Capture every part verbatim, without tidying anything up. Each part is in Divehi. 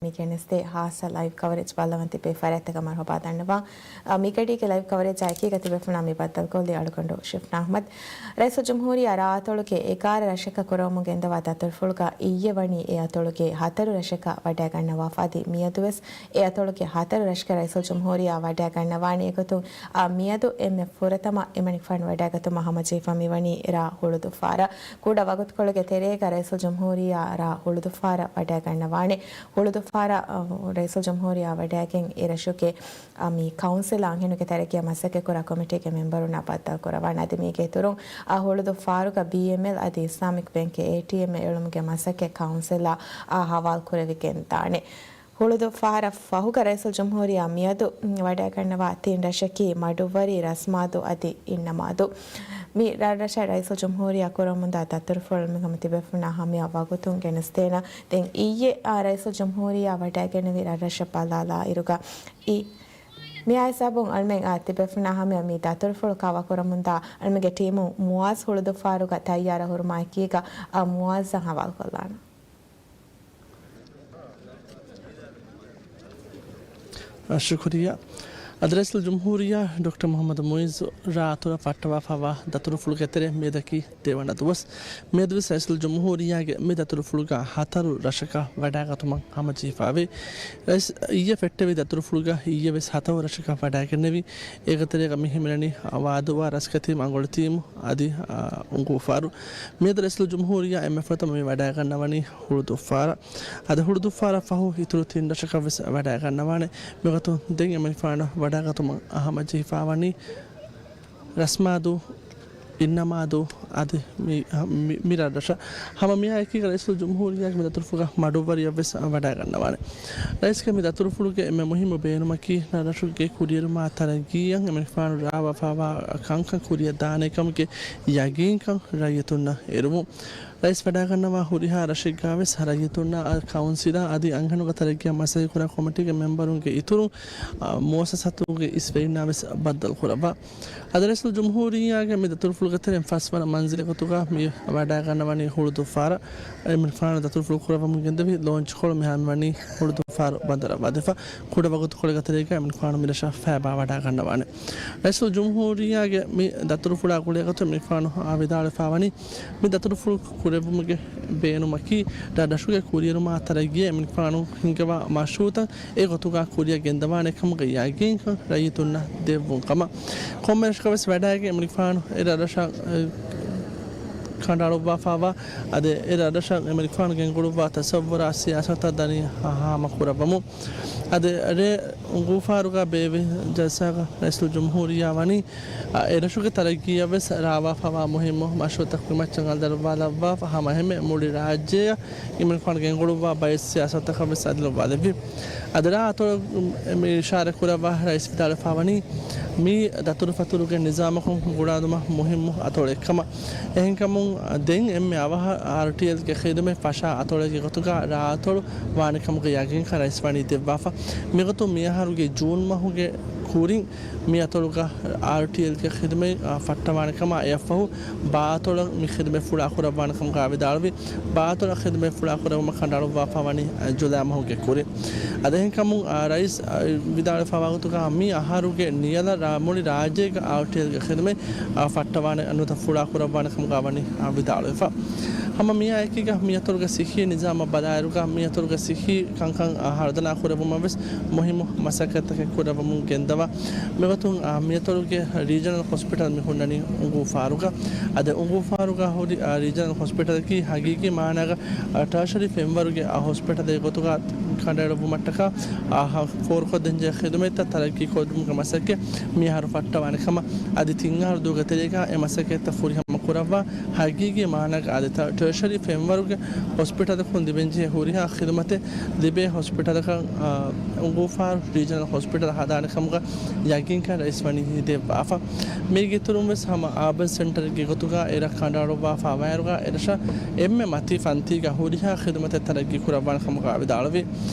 މި ގެނެސްދޭ ހާއްސަ ލައިވް ކަވަރޭޖް ބައްލަވަން ތިބޭ ފަރާތްތަކަށް މަރުހަބާ ދަންނަވާ. އަ، މިގަޑީގެ ލައިވް ކަވަރޭޖާ އެކީގަ ތިބޭފުޅުންނާ މި ބައްދަލުކޮށްލީ އަޅުގަނޑު ޝިފްނާ އަޙްމަދު. ރައީސުލްޖުމްހޫރިއްޔާ ރާއަތޮޅުގެ އެގާރަ ރަށަކަށް ކުރަމުން ގެންދަވާ ދަތުރުފުޅުގަ އިއްޔެ ވަނީ އެ އަތޮޅުގެ ހަތަރު ރަށަކަށް ވަޑައިގަންނަވާފަ. އަދި މިއަދުވެސް އެ އަތޮޅުގެ ހަތަރު ރަށަކަށް ރައީސުލްޖުމްހޫރިއްޔާ ވަޑައިގަންނަވާނެ. އެގޮތުން އާ، މިއަދު އެންމެ ފުރަތަމަ އެމަނިކުފާނު ވަޑައިގަތުމަށް ހަމަޖެހިފަ މިވަނީ ރ. ހުޅުދުފާރަށް. ކުޑަ ވަގުތުކޮޅުގެ ތެރޭގަ ރައީސުލްޖުމްހޫރިއްޔާ ރ. ހުޅުދުފާރަށް ވަޑައިގަންނަވާނެ. ހުޅުދުފާރަށް، އަ، ރައީސުލްޖުމްހޫރިއްޔާ ވަޑައިގެން އެރަށުގެ، އަ، މި ކައުންސިލް އަންހެނުގެ ތަރައްގީއަށް މަސައްކަތްކުރާ ކޮމިޓީގެ މެމްބަރުންނާ ބައްދަލުކުރައްވާނެ. އަދި މީގެ އިތުރުން އަ، ހުޅުދުފާރުގަ ބީއެމްއެލް އަދި އިސްލާމިކް ބޭންކްގެ އޭޓީއެމްއެއް އެޅުމުގެ މަސައްކަތް ކައުންސިލަށް އަ، ހަވާލުކުރެވިގެންދާނެ. ހުޅުދުފާރަށް ފަހުގަ ރައީސުލްޖުމްހޫރިއްޔާ މިއަދު ވަޑައިގަންނަވާ ތިން ރަށަކީ މަޑުއްވަރީ، ރަސްމާދޫ އަދި އިންނަމާދޫ. މި ރަށްރަށަށް ރައީސުލްޖުމްހޫރިއްޔާ ކުރަމުންދާ ދަތުރުފުޅު މިކަމަށް ތިބޭފުޅުންނާ ހަމަޔަށް ވަގުތުން ގެނެސްދޭނަން. ދެން އިއްޔެ، އާ، ރައީސުލްޖުމްހޫރިއްޔާ ވަޑައިގެނެވި ރަށްރަށަށް ބަލާލާއިރުގަ އި-، މިއާއެއް ސަބަބުން އަޅުމެން، އާ، ތިބޭފުޅުންނާ ހަމަޔަށް މި ދަތުރުފުޅު ކަވާ ކުރަމުންދާ އަޅުމެންގެ ޓީމު މުއާޒް ހުޅުދުފާރުގަ ތައްޔާރަށް ހުރުމާ އެކީގަ، އާ، މުއާޒަށް ހަވާލުކޮށްލާނަން. ޝުކުރިއްޔާ. އަދި ރައީސުލްޖުމްހޫރިއްޔާ ޑޮކްޓަރ މުޙައްމަދު މުޢިއްޒު ރާއަތޮޅަށް ފައްޓަވާފައިވާ ދަތުރުފުޅުގެ ތެރޭ މިއަދަކީ ދެވަނަ ދުވަސް. މިއަދުވެސް ރައީސުލްޖުމްހޫރިއްޔާގެ މި ދަތުރުފުޅުގަ ހަތަރު ރަށަކަށް ވަޑައިގަތުމަށް ހަމަޖެހިފައިވޭ. ރައީސް އިއްޔެ ފެއްޓެވި ދަތުރުފުޅުގަ އިއްޔެވެސް ހަތަރު ރަށަކަށް ވަޑައިގެންނެވި. އޭގެ ތެރޭގަ މި ހިމެނެނީ ވާދޫއާ ރަސްކަތީމު އަނގޮޅިތީމު އަދި، އާ، އުނގޫފާރު. މިއަދު ރައީސުލްޖުމްހޫރިއްޔާ އެންމެ ފުރަތަމަ މި ވަޑައިގަންނަވަނީ ހުޅުދުއްފާރަށް. އަދި ހުޅުދުއްފާރަށް ފަހު އިތުރު ތިން ރަށަކަށް ވެސް ވަޑައިގަންނަވާނެ. މިގޮތުން ދެން އެމަނިކުފާނަށް ވަޑައިގަތުމަށް ހަމަޖެހިފައިވަނީ ރަސްމާދޫ، އިންނަމާދޫ އަދި މި، މި، މި ރަށްރަށަށް. ހަމަ މިއާ އެކީގަ ރައީސުލްޖުމްހޫރިއްޔާގެ މި ދަތުރުފުޅުގަ މަޑުއްވަރިއަށް ވެސް ވަޑައިގަންނަވާނެ. ރައީސްގެ މި ދަތުރުފުޅުގެ އެންމެ މުހިއްމު ބޭނުމަކީ ރަށްރަށުގެ ކުރިއެރުމާ ތަރައްގީއަށް އެމަނިކުފާނު ރާވާފައިވާ ކަންކަން ކުރިއަށް ދާނެ ކަމުގެ ޔަގީންކަން ރައްޔިތުންނަށް އެރުވުން. ރައީސް ވަޑައިގަންނަވާ ހުރިހާ ރަށެއްގަވެސް ރައްޔިތުންނާ ކައުންސިލާ އަދި އަންހެނުންގެ ތަރައްގީއަށް މަސައްކަތްކުރާ ކޮމިޓީގެ މެމްބަރުންގެ އިތުރުން، އާ، މުއައްސަސާތުގެ އިސްވެރިންނާވެސް ބައްދަލުކުރައްވާ. އަދި ރައީސުލްޖުމްހޫރިއްޔާގެ މި ދަތުރުފުޅުގެ ތެރެއިން ފަސްވަނަ މަންޒިލެއް ގޮތުގަ މި ވަޑައިގަންނަވަނީ ހުޅުދުއްފާރަށް. އެމަނިކުފާނު ދަތުރުފުޅު ކުރައްވަމުން ގެންދެވި ލޯންޗްކޮޅު މިހާރު މިވަނީ ހުޅުދުއްފާރު ބަނދަރަށް ވަދެފަ. ކުޑަ ވަގުތުކޮޅެއްގެ ތެރޭގަ އެމަނިކުފާނު މި ރަށަށް ފައިބާ ވަޑައިގަންނަވާނެ. ރައީސުލްޖުމްހޫރިއްޔާގެ މި ދަތުރުފުޅާ ގުޅޭގޮތުން އެމަނިކުފާނު ވިދާޅުވެފައިވަނީ، މި ދަތުރުފުޅު ކުރެއްވުމުގެ ބޭނުމަކީ، ރަށްރަށުގެ ކުރިއެރުމާ ތަރައްގީއަށް އެމަނިކުފާނު ހިންގަވާ މަޝްރޫޢުތައް އެ ގޮތުގަ ކުރިއަށް ގެންދަވާނެ ކަމުގެ ޔަގީންކަން ރައްޔިތުންނަށް ދެއްވުން ކަމަށް. ކޮންމެ ރަށަކަށް ވެސް ވަޑައިގެން އެމަނިކުފާނު އެ ރަށްރަށަށް، އެ، ކަނޑައަޅުއްވާފައިވާ، އަދި އެ ރަށްރަށަށް އެމަނިކުފާނު ގެންގުޅުއްވާ ތަޞައްވުރާ ސިޔާސަތުތައް ދަނީ ހާމަކުރައްވަމުން. އަދި ރޭ އުނގޫފާރުގަ ބޭއްވި ޖަލްސާގަ ރައީސުލްޖުމްހޫރިއްޔާ ވަނީ، އަ، އެރަށުގެ ތަރައްގީއަށް ވެސް ރާވާފައިވާ މުހިއްމު މަޝްރޫޢުތައް ކުރިމައްޗަށް އަލިދަޅުއްވާލައްވާފަ ހަމަ އެހެންމެ މުޅި ރާއްޖެއަށް އެމަނިކުފާނު ގެންގުޅުއްވާ ބައެއް ސިޔާސަތުތަކަށް ވެސް އަލިދަޅުއްވާލެއްވި. އަދި ރާއަތޮޅަށް މި އިޝާރަތް ކުރައްވާ ރައީސް ވިދާޅުވެފައިވަނީ، މީ ދަތުރުފަތުރުގެ ނިޒާމަކުން ގުޅާލުމަށް މުހިއްމު އަތޮޅެއްކަމަށް. އެހެންކަމުން ދެން އެންމެ އަވަހަށް އާރްޓީއެލްގެ ޚިދުމަތް ފަށާ އަތޮޅެއްގެ ގޮތުގަ ރާއަތޮޅު ވާނެ ކަމުގެ ޔަގީންކަން ރައީސް ވަނީ ދެއްވާފަ. މިގޮތުން މިއަހަރުގެ ޖޫން މަހުގެ ކުރިން މި އަތޮޅުގަ އާރްޓީއެލްގެ ޚިދުމަތް، އާ، ފައްޓަވާނެ ކަމަށް އެއަށްފަހު ބާއަތޮޅަށް މި ޚިދުމަތް ފުޅާ ކުރައްވާނެ ކަމުގަ ވިދާޅުވި. ބާއަތޮޅަށް ޚިދުމަތް ފުޅާ ކުރެއްވުމަށް ކަނޑައަޅުއްވާފައިވަނީ، އަ، ޖުލައި މަހުގެ ކުރިން. އަދި އެހެންކަމުން، އާ، ރައީސް، އާ، ވިދާޅުވެފައިވާ ގޮތުގަ މި އަހަރުގެ ނިޔަލަށް ރާ-، މުޅި ރާއްޖޭގަ އާރްޓީއެލްގެ ޚިދުމަތް، އާ، ފައްޓަވާނެ ނުވަތަ ފުޅާ ކުރައްވާނެ ކަމުގަ ވަނީ، އާ، ވިދާޅުވެފަ. ހަމަ މިއާ އެކީގަ މި އަތޮޅުގެ ސިއްހީ ނިޒާމަށް ބަލާއިރުގަ މި އަތޮޅުގެ ސިއްހީ ކަންކަން، އާ، ހަރުދަނާ ކުރެއްވުމަށް ވެސް މުހިއްމު މަސައްކަތްތަކެއް ކުރައްވަމުން ގެންދަވާ. މިގޮތުން، އާ، މިއަތޮޅުގެ ރީޖަނަލް ހޮސްޕިޓަލް މި ހުންނަނީ އުނގޫފާރުގަ. އަދި އުނގޫފާރުގަ ހުރި، އާ، ރީޖަނަލް ހޮސްޕިޓަލަކީ ހަގީގީ މާނާގަ، އާ، ޓާޝަރީ ފެންވަރުގެ، އާ، ހޮސްޕިޓަލެއް ގޮތުގަ ކަނޑައެޅުއްވުމަށްޓަކާ، އާ، ހަ-، ފޯރުކޮށްދޭންޖެހޭ ޚިދުމަތްތައް ތަރައްގީކޮށްދިނުމުގެ މަސައްކަތް މިއަހަރު ފައްޓަވާނެ ކަމަށް. އަދި ތިން އަހަރު ދުވަހުގެ ތެރޭގަ އެ މަސައްކަތްތައް ފުރިހަމަ ކުރައްވާ. ހަގީގީ މާނައަކަށް އަދި ޓާ-، ޓާޝަރީ ފެންވަރުގެ ހޮސްޕިޓަލަކުން ލިބެންޖެހޭ ހުރިހާ ޚިދުމަތެއް ލިބޭ ހޮސްޕިޓަލަކަށް، އާ، އުނގޫފާރު ރީޖަނަލް ހޮސްޕިޓަލް ހަދާނެ ކަމުގަ ޔަގީންކަން ރައީސް ވަނީ ދެއްވާފަ. މީގެ އިތުރުން ވެސް ހަމަ އާބަން ސެންޓަރެއްގެ ގޮތުގަ އެރަށް ކަނޑައަޅުއްވާފަ ވާއިރުގަ އެރަށަށް އެންމެ މަތީ ފަންތީގަ ހުރިހާ ޚިދުމަތެއް ތަރައްގީ ކުރައްވާނެ ކަމުގަ ވިދާޅުވި.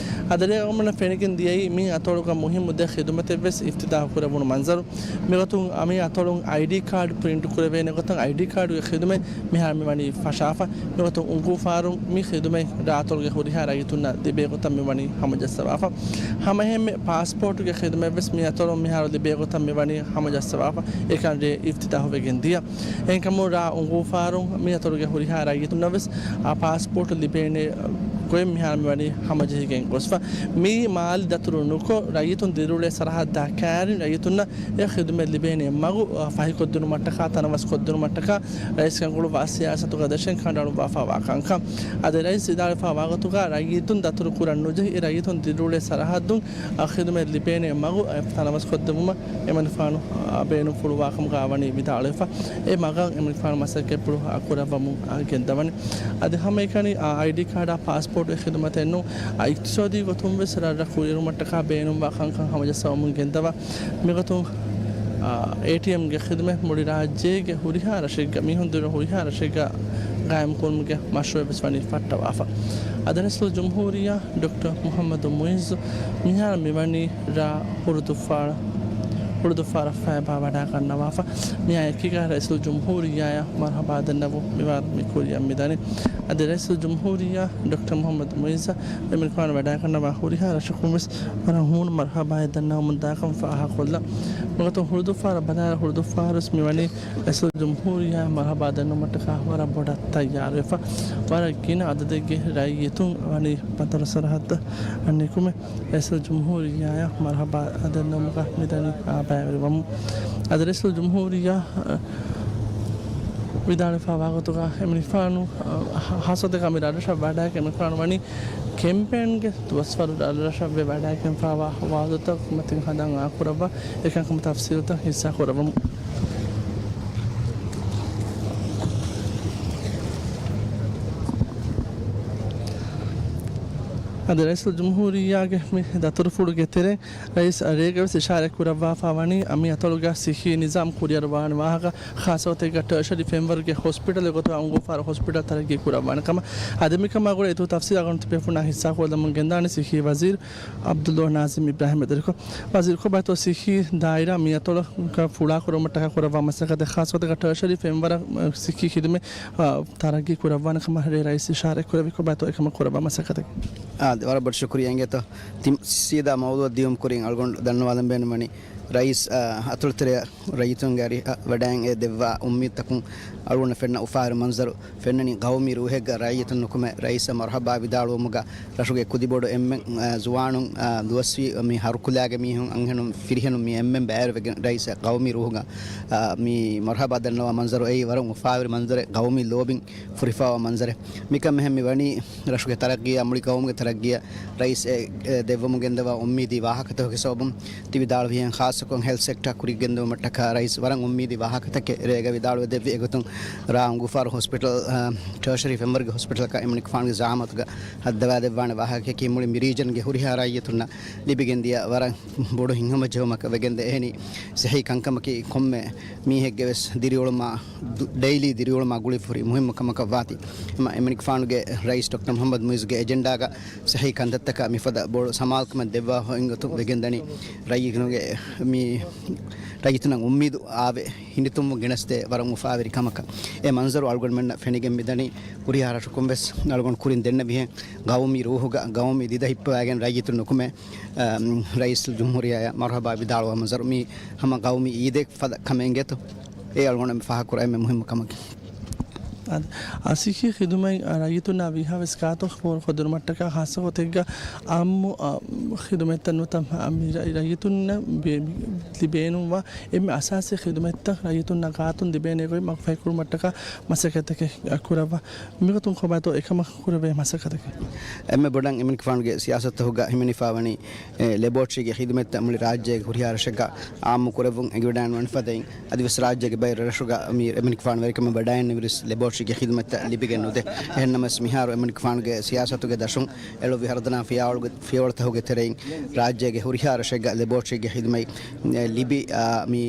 އަދި އަޅުގަނޑަށް ފެނިގެން ދިޔައީ މި އަތޮޅުގަ މުހިއްމު ދެ ޚިދުމަތެއް ވެސް އިފްތިތާޙު ކުރެވުނު މަންޒަރު. މިގޮތުން މި އަތޮޅުން އައިޑީ ކާޑް ޕްރިންޓް ކުރެވޭނެ ގޮތަށް އައިޑީ ކާޑުގެ ޚިދުމަތް މިހާރު މި ވަނީ ފަށާފަ. މިގޮތުން އުނގޫފާރުން މި ޚިދުމަތް ރާއަތޮޅުގެ ހުރިހާ ރައްޔިތުންނަށް ލިބޭ ގޮތަށް މި ވަނީ ހަމަޖައްސަވާފަ. ހަމައެހެންމެ ޕާސްޕޯޓުގެ ޚިދުމަތް ވެސް މި އަތޮޅުން މިހާރު ލިބޭ ގޮތަށް މި ވަނީ ހަމަޖައްސަވާފަ. އެކަން ރޭ އިފްތިތާހު ވެގެން ދިޔަ. އެހެންކަމުން ރާ އުނގޫފާރުން މި އަތޮޅުގެ ހުރިހާ ރައްޔިތުންނަށް ވެސް އާ ޕާސްޕޯޓު ލިބޭނެ ގޮތް މިހާރު މި ވަނީ ހަމަޖެހިގެން ގޮސްފަ. މިއީ މާލެ ދަތުރު ނުކޮށް، ރައްޔިތުން ދިރިއުޅޭ ސަރަހައްދާ ކައިރިން ރައްޔިތުންނަށް އެ ޚިދުމަތް ލިބޭނެ މަގު، އާ، ފަހިކޮށްދިނުމަށްޓަކާ، ތަނަވަސްކޮށްދިނުމަށްޓަކާ ރައީސް ގަންގުޅުއްވާ ސިޔާސަތުގެ ދަށެއް ކަނޑައަޅުއްވާފައިވާ ކަންކަން. އަދި ރައީސް ވިދާޅުވެފައިވާ ގޮތުގަ ރައްޔިތުން ދަތުރު ކުރަން ނުޖެހި، އެ ރައްޔިތުން ދިރިއުޅޭ ސަރަހައްދުން އާ ޚިދުމަތް ލިބޭނެ މަގު ތަނަވަސްކޮށްދެއްވުމަށް އެމަނިކުފާނު، އާ، ބޭނުންފުޅުވާކަމުގަ ވަނީ ވިދާޅުވެފަ. އެ މަގަށް އެމަނިކުފާނު މަސައްކަތްޕުޅު، އާ، ކުރައްވަމުން، އާ، ގެންދަވަނީ. އަދި ހަމައެކަނި، އާ، އައިޑީ ކާޑާ ޕާސްޕޯޓުގެ ޚިދުމަތެއް ނޫން، އާ، އިޤްތިޞާދީ ގޮތުން ވެސް ރަށްރަށް ކުރިއެރުމަށްޓަކާ ބޭނުންވާ ކަންކަން ހަމަޖައްސަވަމުން ގެންދަވާ. މިގޮތުން، އާ، އޭޓީއެމްގެ ޚިދުމަތް މުޅި ރާއްޖޭގެ ހުރިހާ ރަށެއްގަ، މީހުން ދިރިއުޅޭ ހުރިހާ ރަށެއްގަ ގާއިމްކުރުމުގެ މަޝްރޫޢެއް ވެސް ވަނީ ފައްޓަވާފަ. އަދި ރައީސުލްޖުމްހޫރިއްޔާ ޑޮކްޓަރ މުޙައްމަދު މުޢިއްޒު މިހާރު މިވަނީ ރ-، ހުޅުދުއްފާރަ-، ހުޅުދުއްފާރަށް ފައިބާ ވަޑައިގަންނަވާފަ. މިއާ އެކީގަ ރައީސުލްޖުމްހޫރިއްޔާއަށް މަރުޙަބާ ދަންނަވުން މިވަރު މި ކުރިއަށް މިދަނީ. އަދި ރައީސުލްޖުމްހޫރިއްޔާ ޑޮކްޓަރ މުޙައްމަދު މުޢިއްޒަށް އެމަނިކުފާނު ވަޑައިގަންނަވާ ހުރިހާ ރަށަކުން ވެސް ވަރަށް ހޫނު މަރުޙަބާއެއް ދަންނަވަމުން ދާކަން ފާހަގަކޮށްލަން. މިގޮތުން ހުޅުދުއްފާރަށް ބަލާއިރު ހުޅުދުއްފާރު ވެސް މިވަނީ ރައީސުލްޖުމްހޫރިއްޔާއަށް މަރުޙަބާ ދަންނަވުމަށްޓަކާ ވަރަށް ބޮޑަށް ތައްޔާރުވެފަ. ވަރަށް ގިނަ އަދަދެއްގެ ރައްޔިތުން ވަނީ ބަނދަރު ސަރަހައްދަށް ނިކުމެ، ރައީސުލްޖުމްހޫރިއްޔާއަށް މަރުޙަބާ ދަންނަވުމުގަ މިދަނީ ބައިވެރިވަމުން. އަދި ރައީސުލްޖުމްހޫރިއްޔާ، އަ، ވިދާޅުވެފައިވާ ގޮތުގަ އެމަނިކުފާނު، އަ، ހާ-، ހާއްސަ ގޮތެއްގަ މި ރަށްރަށަށް ވަޑައިގެން އެމަނިކުފާނު ވަނީ ކެމްޕޭންގެ ދުވަސްވަރު ރަށްރަށަށް ވެ ވަޑައިގެންފައިވާ ވާދަތައް މަތިން ހަނދާން އާކުރައްވާ އެކަންކަމަށް ތަފްސީލުތައް ހިއްސާކުރައްވަމު. އަދި ރައީސުލްޖުމްހޫރިއްޔާގެ މި ދަތުރުފުޅުގެ ތެރެއިން ރައީސް ރޭގަވެސް އިޝާރާތް ކުރައްވާފަ ވަނީ މި އަތޮޅުގަ ސިއްހީ ނިޒާމް ކުރިއަރުވާނެ ވާހަކަ، ޚާއްޞަގޮތެއްގަ ޓަރޝަރީ ފެންވަރުގެ ހޮސްޕިޓަލެއް ގޮތުގަ އުނގޫފާރު ހޮސްޕިޓަލް ތަރައްގީ ކުރައްވާނެ ކަމަށް. އަދި މިކަމާ ގުޅޭ އިތުރު ތަފްސީލް އަޅުގަނޑު ތިބޭފުޅުންނާ ހިއްސާކޮށްލަމުން ގެންދާނެ ސިއްހީ ވަޒީރު ޢަބްދުﷲ ނާޒިމް އިބްރާހިމް އެދެރިކޮށް. ވަޒީރު، ކޮބާތޯ ސިއްހީ ދާއިރާ މި އަތޮޅަށް ފުޅާކުރުމަށްޓަކާ ކުރައްވާ މަސައްކަތެއް، ޚާއްޞަގޮތެއްގަ ޓަރޝަރީ ފެންވަރަށް ސިއްހީ ޚިދުމަތް، އާ، ތަރައްގީ ކުރައްވާނެ ކަމަށް ރޭ ރައީސް އިޝާރާތް ކުރެއްވި، ކޮބާތޯ އެކަމަށް ކުރައްވާ މަސައްކަތެއް؟ އާ، ވަރަށް ބޮޑަށް ޝުކުރިއްޔާ އިނގޭތޯ. ތި ސީދާ މައުޟޫޢަށް ދިޔުމުގެ ކުރިން އަޅުގަނޑު ދަންނަވާލަން ބޭނުންވަނީ، ރައީސް، އާ، އަތޮޅުތެރެއަށް ރައްޔިތުންގެ އަރިހަށް ވަޑައިގެން އެ ދެއްވާ އުއްމީދުތަކުން އަޅުގަނޑަށް ފެންނަ އުފާވެރި މަންޒަރު ފެންނަނީ ގައުމީ ރޫހެއްގަ ރައްޔިތުން ނުކުމެ، ރައީސަށް މަރުޙަބާ ވިދާޅުވުމުގަ ރަށުގެ ކުދިބޮޑު އެންމެން، އާ، ޒުވާނުން، އާ، ދުވަސްވީ މި ހަރުކުލާގެ މީހުން، އަންހެނުން، ފިރިހެނުން މި އެންމެން ބައިވެރިވެގެން ރައީސަށް ގައުމީ ރޫހުގަ، އާ، މި މަރުޙަބާ ދަންނަވާ މަންޒަރު އެއީ ވަރަށް އުފާވެރި މަންޒަރެއް، ގައުމީ ލޯބިން ފުރިފައިވާ މަންޒަރެއް. މިކަމެއް މި ވަނީ ރަށުގެ ތަރައްގީއާ، މުޅި ގައުމުގެ ތަރައްގީއަށް ރައީސް އެ، އެ ދެއްވަމުން ގެންދަވާ އުއްމީދީ ވާހަކަތަކުގެ ސަބަބުން ތި ވިދާޅުވިހެން ޚާއްޞަކޮށް ހެލްތް ސެކްޓާ ކުރިއަށް ގެންދެވުމަށްޓަކާ ރައީސް ވަރަށް އުއްމީދީ ވާހަކަތަކެއް ރޭގަ ވިދާޅުވެ ދެއްވި. އެގޮތުން ރ-، އުނގޫފާރު ހޮސްޕިޓަލް، އަ، ޓަރޝަރީ ފެންވަރުގެ ހޮސްޕިޓަލަކަށް އެމަނިކުފާނުގެ ޒަޢާމަތުގަ ހައްދަވާ ދެއްވާނެ ވާހަކަޔަކީ މުޅި މި ރީޖަންގެ ހުރިހާ ރައްޔިތުންނަށް ލިބިގެންދިޔަ ވަރަށް ބޮޑު ހިތްހަމަޖެހުމަކަށް ވެގެންދޭ. އެހެނީ ސިއްހީ ކަންކަމަކީ ކޮންމެ މީހެއްގެ ވެސް ދިރިއުޅުމާ، ދު-، ޑެއިލީ ދިރިއުޅުމާ ގުޅިފަ ހުރި މުހިއްމު ކަމަކަށް ވާތީ. އެމަ-، އެމަނިކުފާނުގެ ރައީސް ޑޮކްޓަރ މުޙައްމަދު މުޢިއްޒުގެ އެޖެންޑާގަ ސިއްހީ ކަންތައްތަކަށް މިފަދަ ބޮޑު ސަމާލުކަމެއް ދެއްވާ ހޮވިން ގޮތުން ވެގެންދަނީ ރައްޔިތުންގެ މި ރައްޔިތުންނަށް އުއްމީދު އާވެ ހިނިތުންވުން ގެނެސްދޭ ވަރަށް އުފާވެރި ކަމަކަށް. އެ މަންޒަރު އަޅުގަނޑުމެންނަށް ފެނިގެން މިދަނީ. ހުރިހާ ރަށަކުން ވެސް އަޅުގަނޑު ކުރިން ދެންނެވިހެން ގައުމީ ރޫހުގަ ގައުމީ ދިދަ ހިއްޕަވައިގެން ރައްޔިތުން ނުކުމެ، އަ، ރައީސުލްޖުމްހޫރިއްޔާއަށް މަރުޙަބާ ވިދާޅުވާ މަންޒަރު މީ ހަމަ ގައުމީ އީދެއް ފަދަ ކަމެއް އިނގޭތޯ. އެ އަޅުގަނޑު ފާހަގަކުރާ އެންމެ މުހިއްމު ކަމަކީ. އަދި އަ، ސިއްހީ ޚިދުމަތް، އަ، ރައްޔިތުންނާ ވީހާވެސް ގާތު ފޯރުކޮށްދިނުމަށްޓަކާ ޚާއްޞަ ގޮތެއްގަ އާއްމު، އަ، ޚިދުމަތްތައް ނުވަތަ، އަ، މި ރަ-، ރައްޔިތުންނަށް ބޭ-، ލިބޭނުންވާ އެންމެ އަސާސީ ޚިދުމަތްތައް ރައްޔިތުންނާ ގާތުން ލިބޭނެ ގޮތް މަގުފަހިކުރުމަށްޓަކާ މަސައްކަތްތަކެއް، އަ، ކުރައްވާ. މިގޮތުން ކޮބާތޯ އެކަމަށް ކުރެވޭ މަސައްކަތަކީ؟ އެންމެ ބޮޑަށް އެމަނިކުފާނުގެ ސިޔާސަތުގަ ހިމެނިފަ ވަނީ، އެ، ލެބޯޓްރީގެ ޚިދުމަތްތައް މުޅި ރާއްޖޭގެ ހުރިހާ ރަށެއްގަ އާއްމު ކުރެއްވުން އެނގިވަޑައިނުވާނެ ފަދައިން، އަދިވެސް ރާއްޖޭގެ ބައެއް ރަށުގަ މި އެމަނިކުފާނު ވެރިކަމެއް ވަޑައިގެންނެވިރިސް ލެބޯޓްރީ ގެ ޚިދުމަތްތައް ލިބިގެން ނުދޭ. އެހެންނަމަވެސް، މިހާރު އެމަނިކުފާނުގެ ސިޔާސަތުގެ ދަށުން އެޅުއްވި ހަރުދަނާ ފިޔާވަޅުގެ، ފިޔަވަޅުތަކުގެ ތެރެއިން ރާއްޖޭގެ ހުރިހާ ރަށެއްގަ ލެބޯޓްރީގެ ޚިދުމަތް، އެ، ލިބި، އާ، މި،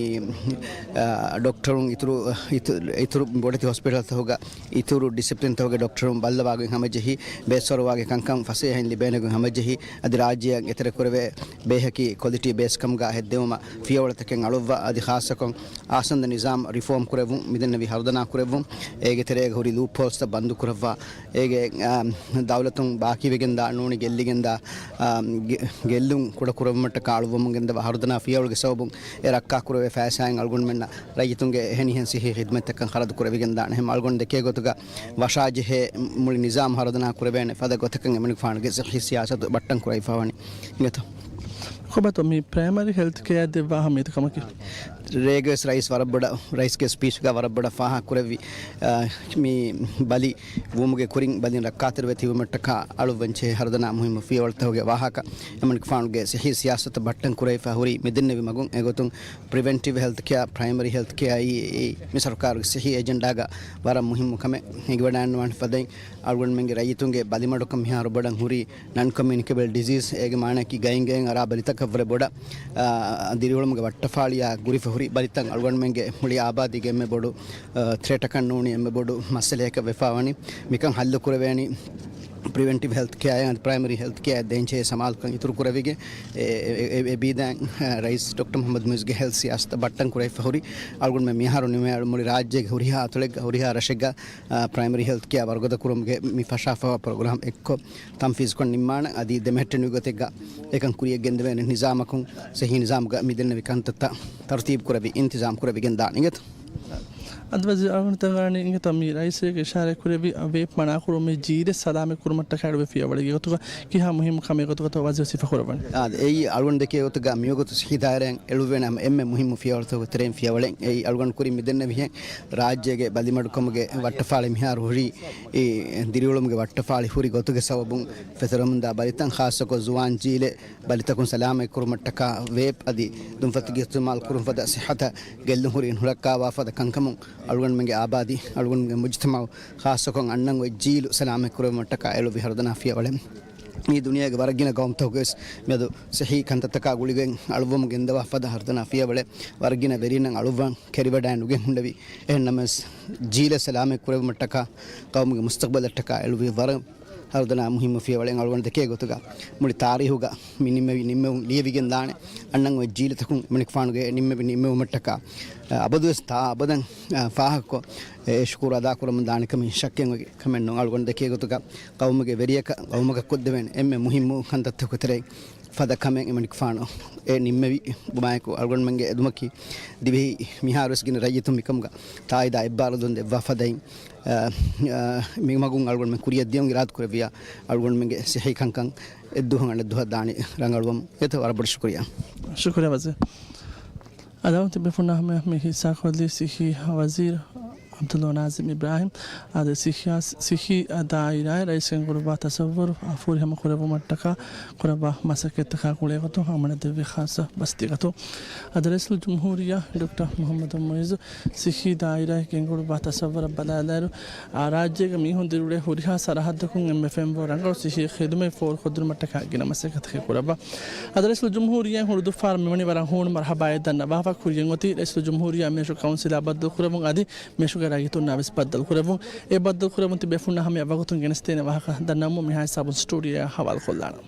އާ، ޑޮކްޓަރުން އިތުރު، އިތު-، އިތުރު ބޮޑެތި ހޮސްޕިޓަލްތަކުގަ އިތުރު ޑިސިޕްލިންތަކުގެ ޑޮކްޓަރުން ބައްލަވާގޮތް ހަމަޖެހި، ބޭސްފަރުވާގެ ކަންކަން ފަސޭހައިން ލިބޭނެގޮތް ހަމަޖެހި، އަދި ރާއްޖެއަށް އެތެރެކުރެވޭ ބޭހަކީ ކޮލިޓީ ބޭސްކަމުގަ ހެއްދެވުމަށް ފިޔަވަޅުތަކެއް އަޅުއްވާ، އަދި ޚާއްޞަކޮށް އާސަންދަ ނިޒާމް ރިފޯމް ކުރެއްވުން، މިދެންނެވި ހަރުދަނާ ކުރެއްވުން. އޭގެ ތެރޭގަ ހުރި ލޫޕް ހޯލްސްތައް ބަންދު ކުރައްވާ، އޭގެ، އާ، ދައުލަތުން ބާކީވެގެންދާ ނޫނީ ގެއްލިގެންދާ، އާ، ގެ-، ގެއްލުން ކުޑަކުރެއްވުމަށްޓަކާ އަޅުއްވަމުން ގެންދަވާ ހަރުދަނާ ފިޔަވަޅުގެ ސަބަބުން އެ ރައްކާ ކުރެވޭ ފައިސާއިން އަޅުގަނޑުމެންނަށް ރައްޔިތުންގެ އެހެނިހެން ސިއްހީ ޚިދުމަތްތަކަށް ޚަރަދު ކުރެވިގެންދާނެ. އެހެން އަޅުގަނޑު ދެކޭ ގޮތުގަ ވަށާޖެހޭ މުޅި ނިޒާމް ހަރުދަނާ ކުރެވޭނެ ފަދަ ގޮތަކަށް އެމަނިކުފާނުގެ ސިއްހީ ސިޔާސަތު ބައްޓަން ކުރެވިފަވަނީ. އިނގޭތޯ؟ ކޮބާތޯ މި ޕްރައިމަރީ ހެލްތް ކެއާ ދެއްވާ އަހައްމިއްޔަތު ކަމަކީ؟ ރޭގަވެސް ރައީސް ވަރަށް ބޮޑަށް، ރައީސްގެ ސްޕީޗްގަ ވަރަށް ބޮޑަށް ފާހަގަކުރެއްވި، އާ، މި ބަލި ވުމުގެ ކުރިން ބަލިން ރައްކާތެރިވެ ތިބުމަށްޓަކާ އަޅުއްވަންޖެހޭ ހަރުދަނާ މުހިއްމު ފިޔަވަޅުތަކުގެ ވާހަކަ އެމަނިކުފާނުގެ ސިއްހީ ސިޔާސަތު ބައްޓަން ކުރެވިފަ ހުރީ މިދެންނެވި މަގުން. އެގޮތުން ޕްރިވެންޓިވް ހެލްތް ކެއާ، ޕްރައިމަރީ ހެލްތް ކެއާއީ މި ސަރުކާރުގެ ސިއްހީ އެޖެންޑާގަ ވަރަށް މުހިއްމު ކަމެއް. ހިނގިވަޑައިގަންނަވާނެ ފަދައިން އަޅުގަނޑުމެންގެ ރައްޔިތުންގެ ބަލިމަޑުކަން މިހާރު ބޮޑަށް ހުރީ ނަން ކޮމިއުނިކޭބަލް ޑިޒީސް. އޭގެ މާނައަކީ ގައިން ގައިން އަރާ ބަލިތަކަށްވުރެ ބޮޑަށް، އާ، ދިރިއުޅުމުގެ ވައްޓަފާޅިއާ ގުރިފަ ހުރި ބަލިތައް. އަޅުގަނޑުމެންގެ މުޅި އާބާދީގެ އެންމެ ބޮޑު، އާ، ތްރެޓަކަށް ނޫނީ އެންމެ ބޮޑު މައްސަލައަކަށް ވެފަވަނީ. މިކަން ހައްލު ކުރެވޭނީ ޕްރިވެންޓިވް ހެލްތް ކެއާއިން އަދި ޕްރައިމަރީ ހެލްތް ކެއާ ދޭންޖެހޭ ސަމާލުކަން އިތުރު ކުރެވިގެން، އެ، އެ، އެ، އެ ބީދައިން، އާ، ރައީސް ޑޮކްޓަރ މުޙައްމަދު މުއިއްޒުގެ ހެލްތް ސިޔާސަތަށް ބައްޓަން ކުރެވިފަ ހުރި. އަޅުގަނޑުމެން މިހާރު ނިމޭ މުޅި ރާއްޖޭގެ ހުރިހާ އަތޮޅެއްގަ ހުރިހާ ރަށެއްގަ، އާ، ޕްރައިމަރީ ހެލްތް ކެއާ ވަރުގަދަ ކުރުމުގެ މި ފަށާފަވާ ޕްރޮގްރާމް އެއްކޮށް ތަންފީޒުކޮށް ނިންމާނަން. އަދި ދެމެހެއްޓެނި ގޮތެއްގަ އެކަން ކުރިޔަށް ގެންދެވޭނެ ނިޒާމަކުން ސިއްހީ ނިޒާމުގަ މިދެންނެވި ކަންތައްތައް ތަރުތީބު ކުރެވި އިންތިޒާމް ކުރެވިގެން ދާނެ އިނގޭތޯ. އަދި ވަޒީރު އަޅުގަނޑު ތަންވާނީ އިނގޭތޯ މި ރައީސް ވެގެން އިޝާރާތް ކުރެއްވި ވޭޕް މަނާކުރުން މި ޖީލެއް ސަލާމަތް ކުރުމަށްޓަކާ އެޅުވި ފިޔަވަޅެއްގެ ގޮތުގަ ކިހާ މުހިއްމު ކަމެއް ގޮތުގަތޯ ވަޒީރު ސިފަ ކުރައްވަނީ؟ އާ، އެއީ އަޅުގަނޑު ދެކޭ ގޮތުގަ މިވަގުތު ސިއްހީ ދާއިރާއިން އެޅުއްވޭނެ ހަމަ އެންމެ މުހިއްމު ފިޔަވަޅުތަކުގެ ތެރެއިން ފިޔަވަޅެއް. އެއީ އަޅުގަނޑު ކުރިން މިދެންނެވިހެން ރާއްޖޭގެ ބަލިމަޑުކަމުގެ ވައްޓަފާޅި މިހާރު ހުރީ، އެ، ދިރިއުޅުމުގެ ވައްޓަފާޅި ހުރި ގޮތުގެ ސަބަބުން ފެތުރަމުންދާ ބަލިތައް ޚާއްޞަކޮށް ޒުވާން ޖީލެއް ބަލިތަކުން ސަލާމަތް ކުރުމަށްޓަކާ ވޭޕް އަދި ދުންފަތުގެ އިސްތިޢުމާލު ކުރުން ފަދަ ސިއްހަތަށް ގެއްލުން ހުރި ނުރައްކާވާ ފަދަ ކަންކަމުން އަޅުގަނޑުމެންގެ އާބާދީ، އަޅުގަނޑުމެންގެ މުޖުތަމަޢު ޚާއްޞަކޮށް އަންނަން އޮތް ޖީލު ސަލާމަތް ކުރެވުމަށްޓަކާ އެޅުއްވި ހަރުދަނާ ފިޔަވަޅެއް. މީ ދުނިޔޭގެ ވަރަށް ގިނަ ގައުމުތަކުގަވެސް މިއަދު ސިއްހީ ކަންތައްތަކާ ގުޅިގެން އަޅުއްވަމުން ގެންދަވާ ފަދަ ހަރުދަނާ ފިޔަވަޅެއް. ވަރަށް ގިނަ ވެރިންނަށް އަޅުއްވަން ކެރިވަޑައި ނުގެން ހުންނެވި. އެހެންނަމަވެސް ޖީލެއް ސަލާމަތް ކުރެވުމަށްޓަކާ ގައުމުގެ މުސްތަޤްބަލަށްޓަކާ އެޅުއްވި ވަރަށް ހަރުދަނާ މުހިއްމު ފިޔަވަޅެއް. އަޅުގަނޑު ދެކޭ ގޮތުގަ މުޅި ތާރީހުގަ މި ނިންމެވި ނިންމެވުން ލިޔެވިގެން ދާނެ. އަންނަން އޮތް ޖީލުތަކުން އެމަނިކުފާނުގެ ނިންމެވި ނިންމެވުމަށްޓަކާ، އަ، އަބަދުވެސް ތާ އަބަދަށް، އަ، ފާހަގަކޮށް، އެ، ޝުކުރު އަދާ ކުރަމުން ދާނެ ކަމީ ޝައްކެއް އޮތް ކަމެއް ނޫން. އަޅުގަނޑު ދެކޭ ގޮތުގަ ގައުމުގެ ވެރިޔަކަށް ގައުމަކަށް ކޮށްދެވޭނެ އެންމެ މުހިއްމު ކަންތައްތަކުގެ ތެރެއިން ފަދަ ކަމެއް އެމަނިކުފާނު އެ ނިންމެވި ބުމާއެކު އަޅުގަނޑުމެންގެ އެދުމަކީ ދިވެހި މިހާރުވެސް ގިނަ ރައްޔިތުން މިކަމުގަ ތާއީދާ އެއްބާރުލުން ދެއްވާ ފަދައިން، އަ، އަ، މި މަގުން އަޅުގަނޑުމެން ކުރިޔަށް ދިޔުން އިރާދަ ކުރެއްވިޔާ އަޅުގަނޑުމެންގެ ސިއްހީ ކަންކަން އެއްދުވަހުން އަނެއްދުވަހަށް ދާނީ ރަނގަޅުވަމުން. އެތައް ވަރަށް ބޮޑަށް ޝުކުރިޔާ. ޝުކުރިޔާ ވަޒީރު. އަދި ތިބޭފުޅުންނާ ހަމަޔަށް މި ހިއްސާކޮށްލީ ސިއްހީ ވަޒީރު ޢަބްދުﷲ ނާޒިމް އިބްރާހިމް. އަދި ސިއްހީ، ސިއްހީ ދާއިރާއާ ރައީސް ގެންގުޅުއްވާ ތަޞައްވުރު ފުރިހަމަ ކުރެއްވުމަށްޓަކާ ކުރައްވާ މަސައްކަތްތަކާ ގުޅޭގޮތުން އަމަނަށް ދެއްވި ޚާއްޞަ ބަސްތިއްބަކުން. އަދި ރައީސުލްޖުމްހޫރިއްޔާ ޑޮކްޓަރ މުޙައްމަދު މުޢިއްޒު ސިއްހީ ދާއިރާއަށް ގެންގުޅުއްވާ ތަޞައްވުރަށް ބަލާލާއިރު، އާ، ރާއްޖޭގެ މީހުން ދިރިއުޅޭ ހުރިހާ ސަރަހައްދަކުން އެންމެ ފެންވޯ ރަނގަޅު ސިއްހީ ޚިދުމަތް ފޯރުކޮށްދިނުމަށްޓަކާ ގިނަ މަސައްކަތްތަކެއް ކުރައްވާ. އަދި ރައީސުލްޖުމްހޫރިއްޔާ ހުޅުދުއްފާރަށް މިވަނީ ވަރަށް ހޫނު މަރުޙަބާއެއް ދަންނަވާފަ. ކުރިޔަށް އޮތީ ރައީސުލްޖުމްހޫރިއްޔާ މީހަކު ކައުންސިލާ ބައްދަލުކުރެއްވުން އަދި މީހަކުގެ ރައްޔިތުންނާ ވެސް ބައްދަލުކުރެއްވުން. އެ ބައްދަލުކުރެއްވުން ތިބޭފުޅުންނާ ހަމަޔަށް ވަގުތުން ގެނެސްދޭނެ ވާހަކަ ދަންނަވަމުން މިހާ ހިސާބުން ސްޓޫޑިއޯއަށް ހަވާލުކޮށްލާނަން.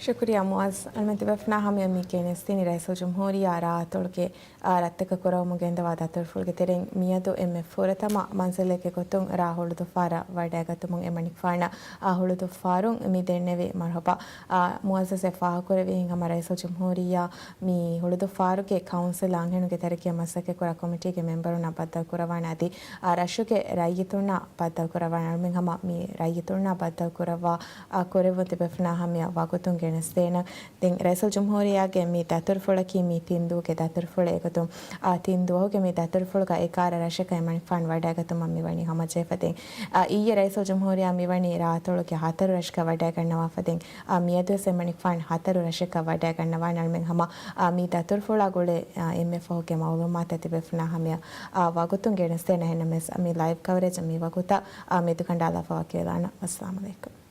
ޝުކުރިއްޔާ މުޢައްޒަ. އަޅުމެން ތިބޭފުޅުންނާ ހަމަޔަށް މި ގެނެސްދިނީ ރައީސުލްޖުމްހޫރިއްޔާ ރާއަތޮޅުގެ، އާ، ރަށްތަކަށް ކުރައްވަމުން ގެންދަވާ ދަތުރުފުޅުގެ ތެރެއިން މިއަދު އެންމެ ފުރަތަމަ މަންޒިލެއްގެ ގޮތުން ރ. ހުޅުދުއްފާރަށް ވަޑައިގަތުމުން އެމަނިކުފާނަށް، އާ، ހުޅުދުއްފާރުން މި ދެންނެވި މަރުޙަބާ. އާ، މުޢައްޒަޒް އެ ފާހަގަކުރެއްވި ހިނގާމަ ރައީސުލްޖުމްހޫރިއްޔާ މި ހުޅުދުއްފާރުގެ ކައުންސިލް އަންހެނުންގެ ތަރައްޤީއަށް މަސައްކަތްކުރާ ކޮމިޓީގެ މެމްބަރުންނާ ބައްދަލުކުރައްވާނެ އަދި، އާ، ރަށުގެ ރައްޔިތުންނާ ބައްދަލުކުރައްވާނެ. އަޅުމެން ހަމަ މި ރައްޔިތުންނާ ބައްދަލުކުރައްވާ، އާ، ކުރެއްވުން ތިބޭފުޅުންނާ ހަމަޔަށް ވަގުތުން ގެނެސްދޭނަން. ދެން ރައީސުލްޖުމްހޫރިއްޔާގެ މި ދަތުރުފުޅަކީ މި ތިން ދުވަހުގެ ދަތުރުފުޅެއް. އެގޮތުން އާ ތިން ދުވަހުގެ މި ދަތުރުފުޅުގަ އެގާރަ ރަށަކަށް އެމަނިކުފާނު ވަޑައިގަތުމަށް މިވަނީ ހަމަޖެހިފަ. ދެން އާ އިއްޔެ ރައީސުލްޖުމްހޫރިއްޔާ މިވަނީ ރާއަތޮޅުގެ ހަތަރު ރަށަކަށް ވަޑައިގަންނަވާފަ. ދެން އާ މިއަދުވެސް އެމަނިކުފާނު ހަތަރު ރަށަކަށް ވަޑައިގަންނަވާނެ. އަޅުމެން ހަމަ އާ މި ދަތުރުފުޅާ ގުޅޭ އާ އެންމެ ފަހުގެ މައުލޫމާތު ތިބޭފުޅުންނާ ހަމަޔަށް އާ ވަގުތުން ގެނެސްދޭނަން. އެހެންނަމަވެސް މި ލައިވް ކަވަރޭޖް މި ވަގުތަށް އާ މެދުކަނޑާލާފަ ވަކިވެލާނަން. އައްސަލާމު ޢަލައިކުމް.